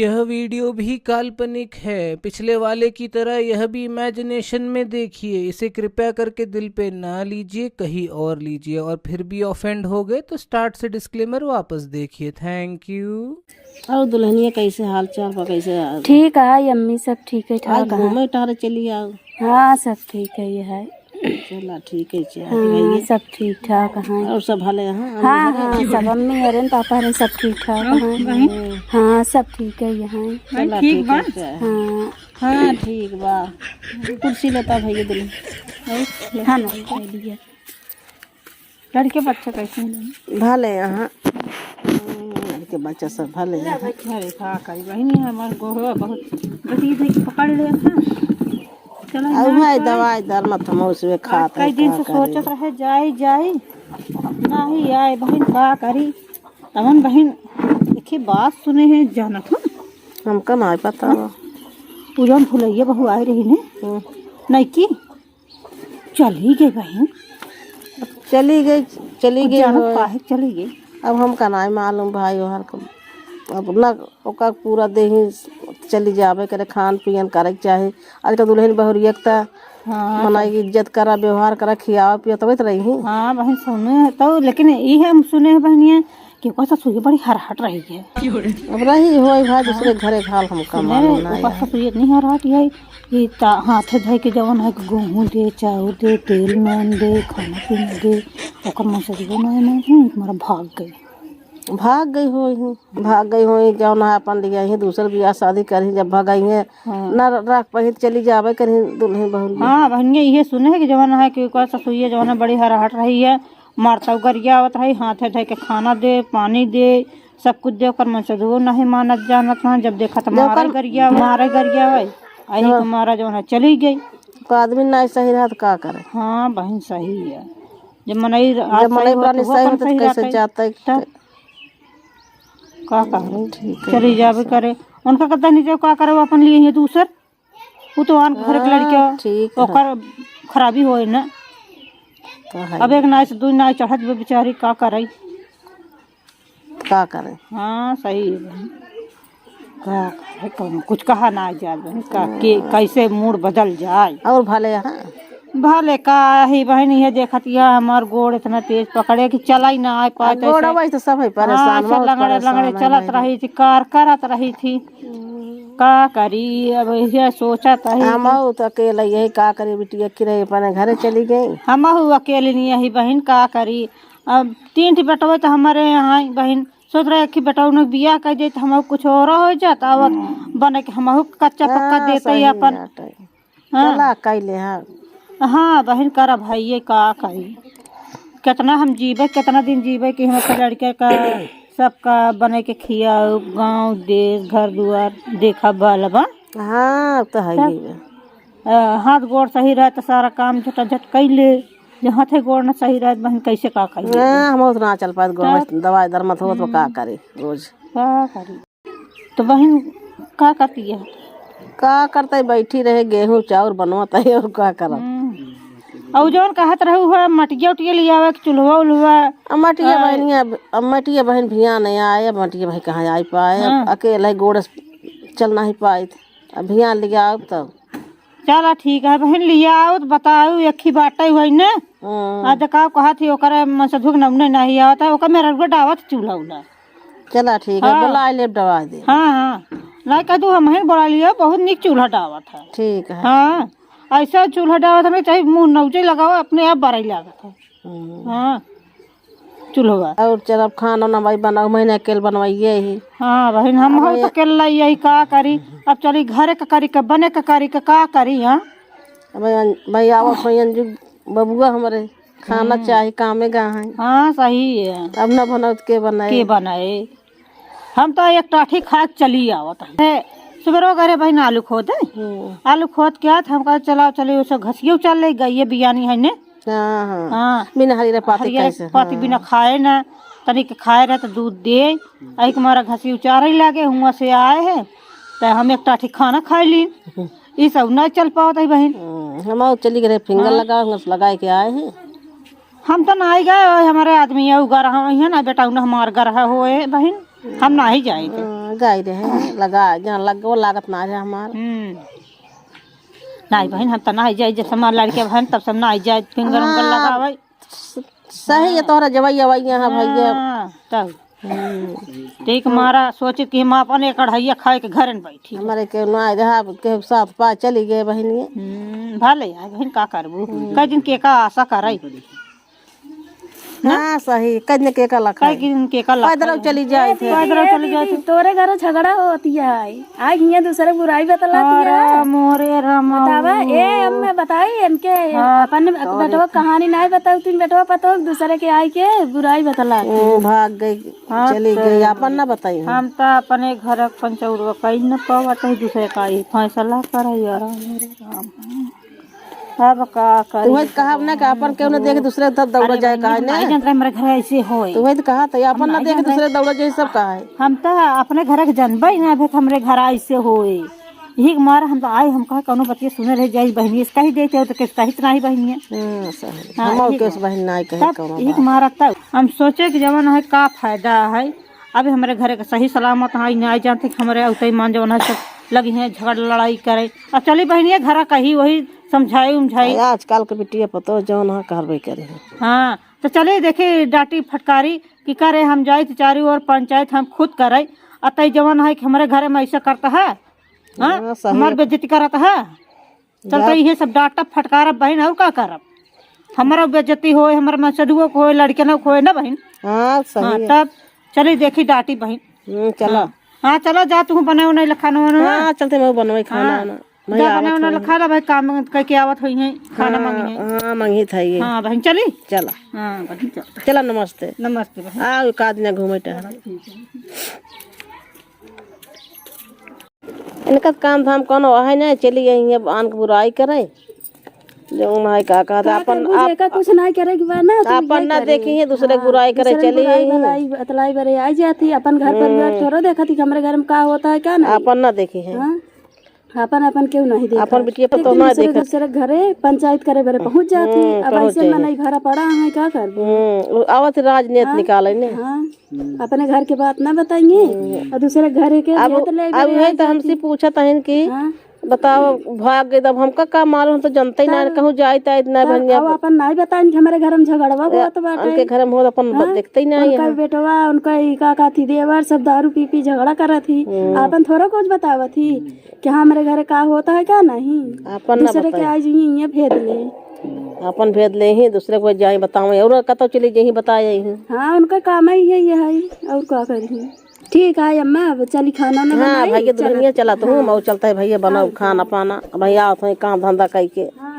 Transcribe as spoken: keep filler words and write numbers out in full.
यह वीडियो भी काल्पनिक है। पिछले वाले की तरह यह भी इमेजिनेशन में देखिए। इसे कृपया करके दिल पे ना लीजिए, कहीं और लीजिए, और फिर भी ऑफेंड हो गए तो स्टार्ट से डिस्क्लेमर वापस देखिए। थैंक यू। और दुल्हनिया कैसे हाल चाल बा, कैसे आ-, ठीक है अम्मी, सब ठीक है, आज ठाक है। घूमे टहरे चली आओ। हाँ, सब ठीक है, ये है। चला ठीक है, चला हाँ, भैया। सब ठीक ठाक है। और सब भले हैं? हाँ, हाँ, सब अम्मी हरे न, पापा हरे, सब ठीक ठाक हैं। हाँ, सब ठीक है, ये हैं। चला ठीक ठीक बा। है, चला। हाँ। हाँ, ठीक बा। कुर्सी लेता भैया दिल्ली। हाँ ना। लड़के बच्चा कैसे हैं? भले यहाँ। हम्म, लड़के बच्चा सब भले यहाँ। अरे का करी बहिनी, हमार गोड़वा बहुत गति धइ के पकड़ ले था। चला अब ना है का। दवाई दर मत हम उसमें आज खात कई है, दिन का से करी? सोचत रहे जाई जाई, नाही आए बहिन, का करी? तवन बहिन, एक ही बात सुने हैं, जानत हो? हमका नाही पता बा। उ जौन भुलैया बहू आए रही ने, हम्म। नइकी? चली गई बहिन। चली गई, चली गई जानत होय। काहे चली गई? अब हमका नाही मालूम भाई, ओहर क-, अब ना ओका पूरा देही चली जाबे करे, खान पियन करे के चाही। आजकल दुल्हन बहुरिया के त हाँ, मना तो इज्जत करा, व्यवहार करा, खियावा पिया तबे त रही। हाँ बहिन, सुने तो, लेकिन इहे हम सुने हैं बहिनिया, कि ओकर ससुर बड़ी हरहट रही है। अब रही होई भाई, दूसरे घरे घाल हमका सुने, मालूम ना ओकर है। ससुर इतनी हरहट है कि ता-, हाथे धइ के जवन है कि गेहूं दे, चाउर दे, तेल नून दे, खाना पीना दे, ओकर मन से दियो ना है, नहीं, हमारा भाग गई। भाग गई होई, भाग गई होई, जवन है अपन लिया ही, दूसर बियाह शादी करही, जब भगई है, हाँ। ना रख पाही, चली जाबे करही दुल्हन बहुरिया। हाँ, बहनिया, इहे सुने है कि जवन है कि ओकर ससुर जवन है बड़ी हरहट रही है, मारता गरियावत रही, हाथे धइ के खाना दे, पानी दे, सब कुछ दे, ओकर मन से दुओ नहीं मानत जानत ना, जब देखत जब मारे ओकर गरियावे, मारे गरियावे, अही जब के मारा जवन है चली गई। तो आदमी नहीं सही रहा तो का करे? हाँ बहिन, सही है। जब मनई जब मनई सही हो, प्राणी तो वो सही अपन हो तो सही कैसे रहते। जाता है? तब का करे? ठीक है, चली जाबे करे। उनका कहता नहीं, जब का करे, वो अपन लिए ही दूसर। उ तो आन घर के लड़के, हाँ, ठीक है। ओकर खराबी होए ना। तो है। अब एक नाई से दुई नाई चढ़त बा बेचारी, का करे? का करे? हाँ, सही है बहन। का करे, कौनो कुछ कहा ना जात बहन, का, के, कैसे मूड बदल जाए। और भले, हाँ। भले का ही बहन, ये देखत या हमार गोड़ इतना तेज पकड़े कि चला ही ना आए पाए आ, गोड़ तैसे। वही तो सब है परेशान, हाँ, ऐसे बहुत लंगड़े, परेशान लंगड़े है चलत भाई। रही थी, कार करत रही थी। का करी, अब यह सोचत है कि हमहू तो अकेले यही का करी, बिटिया की रही, अपने घरे चली गई। हमहू अकेले नहीं यही बहन, का करी। अब तीन ठी बेटवे तो हमारे यहाँ आई बहन, सोच रहे कि बेटवा उन्हें बियाह कर दे तो हमहू कुछ और हो जाता, अब बने के हमहू कच्चा पक्का हाँ, देते ही सही अपन। बात है। हाँ। चला, कैले, हाँ। हाँ, बहिन, करब है, ये का करी? केतना हम जीबे, केतना दिन जीबे कि हम अपने लड़के का, सबका बने के खियाउब, गाँव, देश, घर दुआर देखब, बाल बा। हाँ, तो है तब, ही बा। अ, हाथ गोड़ सही रहे तो सारा काम झटाझट कैले, जो हाथे गोड़ न सही रहे, बहिन, कैसे का कैले? हाँ, हम उतना चल पाए, गोड़ तब, में दवाई दर मत हो, तो का हम्म। करी रोज? का करी? तो बहिन, का करती है? का करते, बैठी रहे, गेहूं चाउर बनवत है, और का करब? हम्म। और जौन कहत रहू है, मटिया उटिया ले आवे के, चूल्हा उल्हा। अब मटिया आ, बहिनिया, अब मटिया बहिन भिया नहीं आए, अब मटिया बहिन कहाँ आई पाए, अब हाँ। अकेले गोड़ से चल नहीं पाए, अब भिया ले आओ तब। चला ठीक है बहिन, ले आओ तो बताओ, एक ही बाटे हुई ने। हम्म। आ देखा कहत ही ओकरे मन से धुक नौने नहीं आवत है, ओकर मेरा रुआ डावत चूल्हा उल्हा। चला ठीक है, हाँ। बुला ले, डवा दे। हाँ, हाँ। ना कह दू, हम ही बुला लियो, बहुत निक चूल्हा डावत है। ठीक है। हाँ, ऐसा चूल्हा डावत है, चाहे मुँह नौचे लगाओ, अपने आप बरई लागत है। हम्म। हाँ, चूल्हा। और चल, अब खाना ना भाई बनाओ, मैंने अकेल बनवाइए ही। हाँ बहिन, हम अब हो तो ये अकेल लाई यही का करी, अब चली घरे का करी, का बने का करी, का, का करी, हाँ? अब भाई, भाई आवत हो अंजू बबुआ हमरे, खाना हम्म। चाही, कामे गा है। हाँ, सही है। अब ना बनाओ तो के बनाए? के बनाए? हम तो एक टाठी खा के चली आवत है। ए, सुबेरो करे बहिन आलू खोद है। हम्म। आलू खोद के आत, हम कहा, "चलाओ, चले, उसे घसियो चल ले, गइये बियानी है ने।" हाँ, हाँ। हाँ। बिना हरी रे पाती हरियर कैसे? पाती हाँ। बिना खाए ना, तनिक खाए रहे तो दूध दे। आई के मारा घसी उचारे लागे, हुआं से आए हैं, तो हम एक टाठी खाना खाए ली। ई सब ना चल पावत है बहिन। हम्म, हम और चली गए, फिंगर हाँ। लगा, हुआं से लगाए के आए हैं। हम तो ना ही गए, ओए हमारे आदमी है, उ गरहा है ना, बेटा, उन्हें हमार गरहा होए बहिन, हम ना ही जाए थे। हाँ, गाई रहे, लगा, जहाँ लग गो लागत ना रहे हमार। हम्म। नाहीं बहिन, हम त नाहीं जाई, जब से हमार लड़के भइन, तब से हम नाहीं जाई, finger उंगर हाँ, लगावै। स-, सही है, तोहरा जवैया वैया है भैया। हाँ, तब। हम्म। ठीक मारा, सोचित कि हम अपन एक अढ़ैया खाए के घरे न बैठी। हमारे के ना रहा, के साथ पा चली गए बहिनिया। हम्म, भले आए बहिन, का करबू? हम्म। कई दिन के का आशा करे? हाँ, सही, कई दिन के का लखा? कई दिन के का लखा? पैदल चली जाए थे। पैदल चली जाए थे। तोरे घर झगड़ा होती है, आई हियाँ दूसरे बुराई बतलाती है। अरे मोरे रामा। बतावा, ए, अम्मा बताई इनके, हाँ, अपन तोरे बेटवा कहानी नाहीं बताऊ, तीन बेटवा पतो दूसरे के आई के बुराई बतला के। हम्म, भाग गई, हाँ, चली तो गई, अपन ना बताई हम। हम त अपने घर के पंचौरवा कई न पावत है, दूसरे का ही फैसला करे यार, मेरे राम। अब का करी? तुहे त कहब ना कि अपन केहू न देखे, दूसरे तब दौड़ा अरे जाए, बहिनी, काहे हम ना? नाहीं जानत रहे हमरे घर ऐसे होए। तुहे त कहा त अपन हम ना नाहीं देखे, जानत रहे। दूसरे दौड़ा जाए, सब कहा है। हम त अपने घर के जनबे ना भे, हमरे घर ऐसे होए। यही के मारे हम त आए, हम कहा कौनो बतिया सुने रह जाई, बहिनी से कही देते हो त किस कहित नाहीं बहिनिया। हाँ, सही। हाँ, हमहू यही के के उस बहिन नाहीं कहे तब कौनो यही के बात। मारा तब हम सोचे कि जवन है का फायदा है, अब हमरे घरे के सही सलामत है, नाहीं जानते कि हमरे उतई मान जवन है सब लगी हैं झगड़ लड़ाई करे। अब चली बहिनिया घरा कही वही समझाई उमझाई। आजकल के बिटिया पतो जवन है करबे करे हैं। हाँ, त चली देखी डांटी फटकारी कि करे हम जाई त चारी ओर पंचायत हम खुद करे। अतई जवन है कि हमरे घरे में ऐसा करता है। हाँ, हाँ, सही हमार है। बेइज्जती करत है। चलते जा। इहे सब डांटब फटकारब बहिन, और का करब? हमरा बेइज्जती होए, हमरा मसदुओ को होए, लड़कनों को होए ना बहिन। हाँ, सही हाँ, है। तब चली देखी डांटी बहिन। हम्म, चला। हाँ। हाँ, चला जा तू बने उन्हें खाना वाना। हाँ, चलते मैं बनवे खाना हाँ। वाना। मैं जा आवत बने उन्हें हूँ। खा ला भाई, काम कह के आवत हुई है, खाना हाँ, मांगी है। हाँ, मांगी था ये। हाँ बहिन, चली। चला। हाँ बहिन, चल। चला, नमस्ते। नमस्ते बहिन। आओ, एक आध दिन घूमे टहल। ठीक है। इनका काम धाम कौनो है ना, चली गई हैं आन के बुराई करे। जौन है का कहत का अपन करबू, आप, जेका कुछ नाहीं करे के बा ना, तू अपन इहे ना करे। देखी हैं, दूसरे के हाँ, बुराई करे दूसरे के चली बुराई गई हैं। भलाई बतलाई बरे आई जाती, अपन घर परिवार हम्म। थोड़ो देखती कि हमरे घर में का होता है, का नाहीं। अपन ना देखी हैं। हाँ? अपन, अपन केहू नाहीं देखा। अपन बिटिया पर लेकिन तो ना दूसरे, देखा। दूसरे घरे पंचायत करे बरे पहुँच जाती। हम्म, अब पहुँच ऐसे जाई। मनई घर पड़ा है, का करबू? हम्म, उ आवत राजनीति हाँ? निकाले ने। हाँ। अपने घर के बात ना बताइए हम्म। और दूसरे घरे के अब, भेंट ले अब बरे उहे आई तो हमसे जाती। पूछत हन कि हाँ। बताओ, भाग गई, तब हमका का मालूम, हम तो जनते ही ना, तब, कहूँ जाइत आइत ना तब बहिनिया। अब अपन नाहीं बताइन कि हमरे घर में झगड़वा ए, होत बाटे। उनके घर में होत, अपन हाँ? देखते ही ना उनका है। बेटवा, उनका ई का कहती देवर, सब दारू पी पी झगड़ा करत ही। हम्म। अपन थोड़ा कुछ बतावत ही कि हाँ, हमरे घरे का होता है, का नहीं। अपन ना दूसरे के बताई। आज ही ये भेद ले। अपन भेद ले ही, दूसरे को जाए बतावे, और कतौ चली जाई बताए ही। हाँ, उनका काम ही है ये है, और का करी। ठीक है अम्मा, अब चली खाना ना हाँ, बनाई, भैया चला। दुल्हनिया चला तू, हाँ। मऊ चलता है भैया, बनाओ हाँ, खाना हाँ। पाना। भैया आवत हैं काम धंधा कई के। हाँ।